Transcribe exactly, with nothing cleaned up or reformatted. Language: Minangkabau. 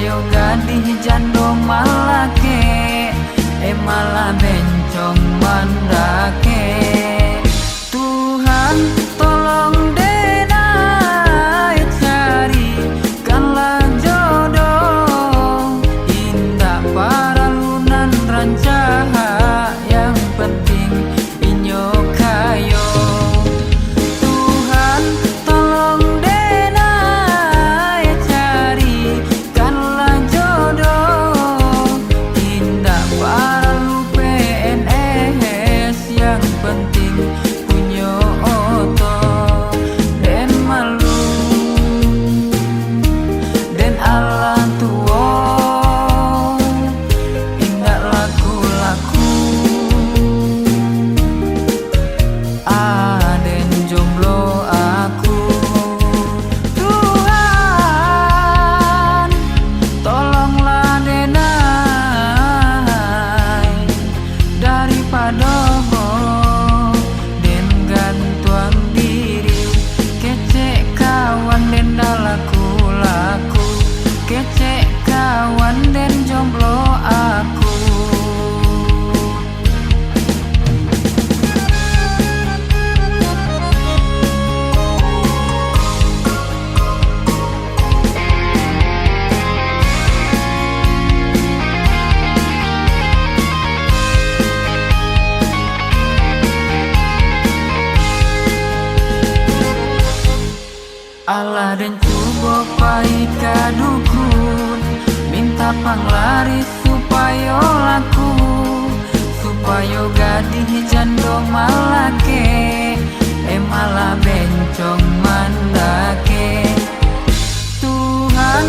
Yo gadih jando malakek, eh, malah bencong mandakek. Tuhan, tolong den ai carikanlah jodoh, indak paralu nan rancak, yang penting inyo kayo. Tuhan, tolong den ai carikanlah jodoh, indak paralu P N S, yang penting punyo oto. Den malu, den alah tuo, indak laku-laku. Aden jomblo aku. Tuhan, tolonglah den ai, daripado den gantuang diri, kecek kawan den dak laku-laku, kecek kawan den jomblo aku. Alah den cubo pai ka dukun, minta panglaris supayo laku, supayo gadih jando malakek, eh, malah bencong mandakek. Tuhan,